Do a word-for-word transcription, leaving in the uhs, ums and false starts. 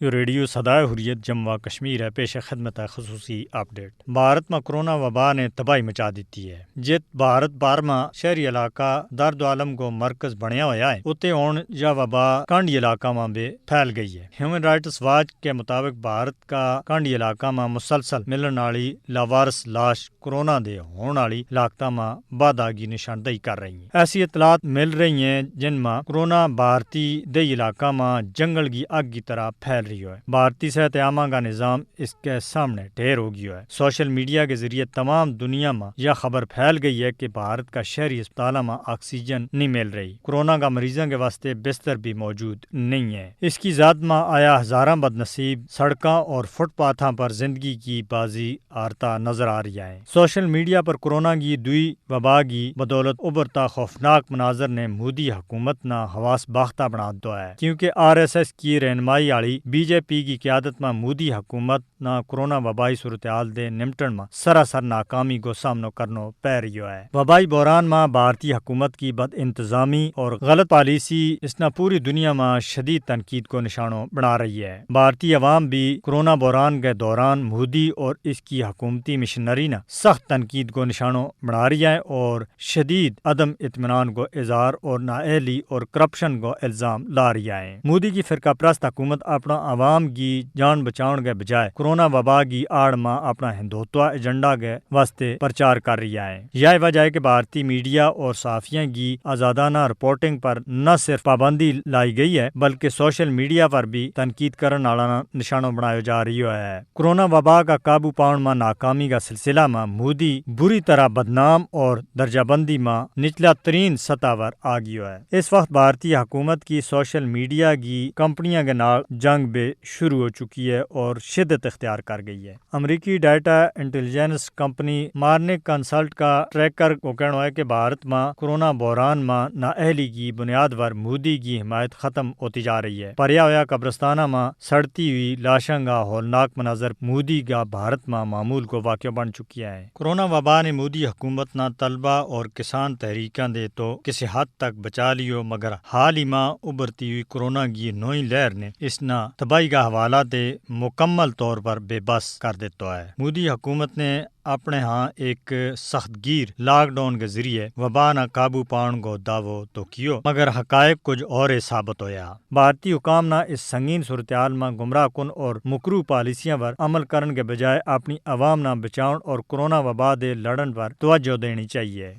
یوہ ریڈیو سدائے حریت جموں و کشمیر ہے، پیش خدمت ہے خصوصی اپڈیٹ۔ بھارت ما کرونا وبا نے تباہی مچا دتی ہے، جت بھارت بھر ما شہری علاقہ درد عالم کو مرکز بنیا ہویا ہے، اتے ہن یا وبا کنڈی علاقہ ما بھی پھیل گئی ہے۔ ہیومن رائٹس واچ کے مطابق بھارت کا کنڈی علاقہ ما مسلسل ملن آلی لاوارث لاش کرونا دے ہون آلی لاکتاں ما بعد آگی نشاندہی کر رہی ہیں۔ ایسی اطلاعات مل رہی ہیں جن ما کرونا بھارتی دئی علاقہ ما جنگل کی اگ کی طرح پھیل رہی ہوئے۔ بھارتی صحت عامہ کا نظام اس کے سامنے ڈھیر ہو گیو ہے۔ سوشل میڈیا کے ذریعے تمام دنیا ما یا خبر پھیل گئی ہے کہ بھارت کا شہری اسپتالاں ما آکسیجن نہیں مل رہی، کرونا کا مریضاں کے واسطے بستر بھی موجود نہیں ہے۔ اس کی ذات ما آیا ہزاراں بدنصیب سڑکاں اور فٹ پاتھاں پر زندگی کی بازی آرتا نظر آ رہی ہیں۔ سوشل میڈیا پر کرونا کی دوئی وبا کی بدولت ابھرتا خوفناک مناظر نے مودی حکومت نا حواس باختہ بنا دو ہے، کیونکہ آر ایس ایس کی رہنمائی آلی بی جے پی کی قیادت ما مودی حکومت نا کرونا وبائی صورتحال دے نمٹن ما سراسر ناکامی کو سامنو کرنو پے رہیو ہے۔ وبائی بحران ما بھارتی حکومت کی بد انتظامی اور غلط پالیسی اس نا پوری دنیا ما شدید تنقید کو نشانو بنا رہی ہے۔ بھارتی عوام بھی کرونا بحران کے دوران مودی اور اس کی حکومتی مشنری نا سخت تنقید کو نشانو بنا رہی ہے اور شدید عدم اطمینان کو اظہار اور نااہلی اور کرپشن کو الزام لا رہی ہے۔ مودی کی فرقہ پرست حکومت اپنا عوام کی جان بچاؤن کے بجائے کرونا وبا کی آڑ ما اپنا ہندوتوا ایجنڈا کے واسطے پرچار کر رہی ہے۔ یہی وجہ ہے کہ بھارتی میڈیا اور صحافیاں کی آزادانہ رپورٹنگ پر نہ صرف پابندی لائی گئی ہے بلکہ سوشل میڈیا پر بھی تنقید کرن آڑا نا نشانو بنایو جا رہیو ہے۔ کرونا وبا کا قابو پاؤن ما ناکامی کا سلسلہ ما مودی بری طرح بدنام اور درجہ بندی ما نچلا ترین سطح پر آ گیو ہے۔ اس وقت بھارتی حکومت کی سوشل میڈیا کی کمپنیاں کے نال جنگ بھی شروع ہو چکی ہے اور شدت اختیار کر گئی ہے۔ امریکی ڈیٹا انٹیلیجنس کمپنی مارنک کنسلٹ کا ٹریکر کو کہنو ہے کہ بھارت ما کرونا بحران ما نااہلی کی بنیاد پر مودی کی حمایت ختم ہوتی جا رہی ہے۔ پریا ہویا قبرستانہ ما سڑتی ہوئی لاشاں کا ہولناک مناظر مودی کا بھارت ما معمول کو واقعہ بن چکیا ہے۔ کرونا وبا نے مودی حکومت نا طلبہ اور کسان تحریکاں دے تو کسے حد تک بچا لیو، مگر حال ہی ما ابھرتی ہوئی کرونا کی نوئی لہر نے اس نا تباہی کا حوالہ تے مکمل طور پر بے بس کر دیتا ہے۔ مودی حکومت نے اپنے ہاں ایک سخت گیر لاک ڈاؤن کے ذریعے وبا نا قابو پاؤن کو دعوو تو کیو، مگر حقائق کچھ اور ہی ثابت ہویا۔ بھارتی حکام نا اس سنگین صورتحال ما گمراہ کن اور مکروہ پالیسیاں پر عمل کرن کے بجائے اپنی عوام نا بچاؤن اور کرونا وبا دے لڑن پر توجہ دینی چاہیے۔